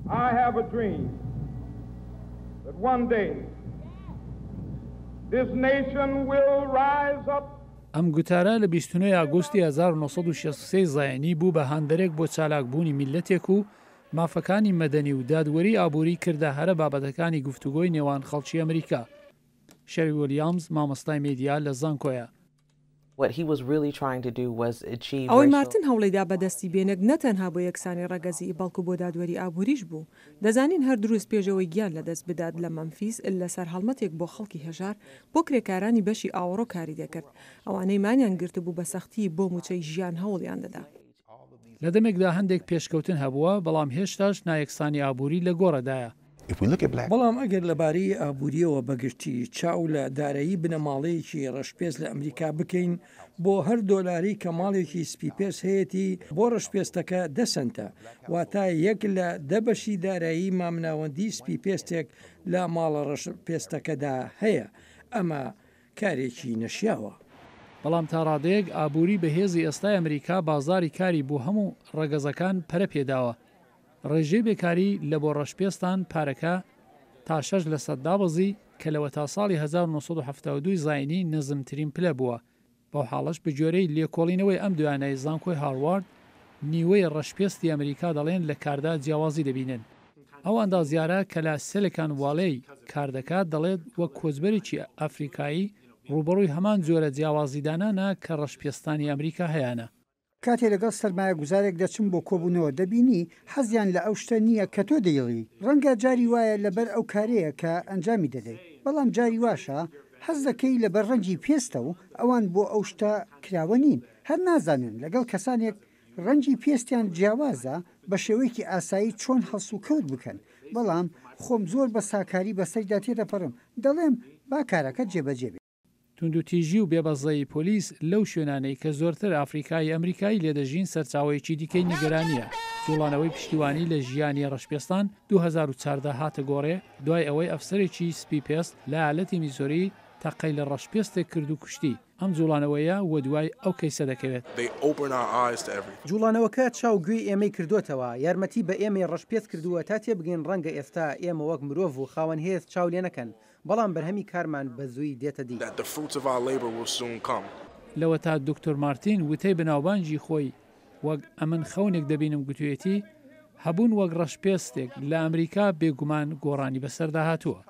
I have a dream that one day this nation will rise up. ئەم گوتارە لە 29 ئاگۆستی 1963 زایینی بوو بە هاندەرێک بۆ چالاکبوونی میللەتێک و مافەکانی مەدەنی و دادوەری ئابووری کردە هەرە بابەتەکانی گفتوگۆی نێوان خەڵکی ئەمریکا. شەری ویلیامز مامۆستای مێدیا لە زانکۆیە. ئەوەی مارتن هەوڵیدا بەدەستی بێنێت نە تەنها بۆ یەکسانی ڕەگەزیی بەڵکو بۆ دادوەری ئابووریش بوو. دەزانین هەر دروست پێش ئەوەی گیان لەدەست بدات لە مەمفیس لەسەر هەڵمەتێک بۆ خەڵکی هەژار بۆ کرێکارانی بەشی ئاوەڕۆ کاری دەکرد. ئەوانەی مانیان گرتبوو بە سەختی بۆ مووچەی ژیان هەوڵیان دەدا. لە دەمێکدا هەندێک پێشکەوتن هەبووە، بەڵام هێشتاش نایەکسانی ئابووری لە گۆڕێدایە. بەڵام ئەگەر لەبارەی ئابوورییەوە بەگشتی چاو لە دارایی بنەماڵەیەکی ڕەشپێست لە ئەمریکا بکەین، بۆ هەر دۆلارەی کە ماڵێکی سپیپێست هەیەتی، بۆ ڕەشپێستەکە دە سەنتە، واتە یەک لە دە بەشی دارایی مامناوەندی سپیپێستێک لە ماڵە ڕەشپێستەکەدا هەیە. ئەمە کارێکی نەشیاوە. بەڵام تا ڕادەیەک ئابووری بەهێزی ئێستای ئەمریکا بازاڕی کاری بۆ هەموو ڕەگەزەکان پەرە پێداوە. ڕێژەی بێکاری لە بۆ ڕەشپێستان پارەکە تا شەش لەسەد دابەزی کە لەوەتا ساڵی 1972 زاینی نزمترین پلە بووە. بەو حاڵەش بەگوێرەی لێکۆڵینەوەی ئەم دوایانەی زانکۆی هاروارد، نیوەی ڕەشپێستی ئەمریکا دەڵێن لە کاردا جیاوازی دەبینن. ئەو ئەندازیارە کە لە سێلیکان واڵێی کار دەکات دەڵێت وەک کۆچبەرێکی ئەفریکایی ڕووبەڕووی هەمان جۆرە جیاوازیدانانە کە ڕەشپێستانی ئەمریکا هەیانە. کاتێ لەگەڵ سەرمایەگوزارێک دەچم بۆ کۆبوونەوە دەبینی حەزیان لە ئەو شتە نییە کە تۆ دەیڵێی، ڕەنگە جاری وایە لەبەر ئەو کارەیە کە ئەنجامی دەدەیت، بەڵام جاری واشە حەز دەکەی لەبەر ڕەنگی پێستە و ئەوان بۆ ئەو شتە کراوە نین، هەر نازانن لەگەڵ کەسانێک ڕەنگی پێستیان جیاوازە بە شێوەیەکی ئاسایی چۆن هەڵسوکەوت بکەن، بەڵام خۆم زۆر بە ساکاری بەسەریدا تێدەپەڕم، دەڵێم با کارەکە جێبەجێ بێت. توندوتیژی و بێبەزەیی پۆلیس لەو شوێنانەی کە زۆرتر ئافریکایی ئەمریکایی لێ دەژین سەرچاوەیەکی دیکەی نیگەرانییە. جوڵانەوەی پشتیوانی لە ژیانی ڕەشپێستان 2014 هاتە گۆڕێ دوای ئەوەی ئەفسەرێکی سپی پێست لە ئیالەتی میزۆری تەقەی لە ڕەشپێستێک کرد و کوشتی. ئەم جوڵانەوەیە وەدوای ئەو کەیسە دەکەوێت. جوڵانەوەکە چاو گوێی ئێمەی کردۆتەوە، یارمەتی بە ئێمەی ڕەشپێست کردووە تا تێبگەین ڕەنگە ئێستا ئێمە وەک مرۆڤ و خاوەن هێز چاو لێنەکەن، بەڵام بەرهەمی کارمان بە زوویی دێتە دی. لەوەتا دکتۆر مارتین وتەی بەناوبانگی خۆی وەک ئەمن خەونێک دەبینم گوتویەتی، هەبوون وەک ڕەشپێستێک لە ئەمریکا بێگومان گۆڕانی بەسەردا هاتووە.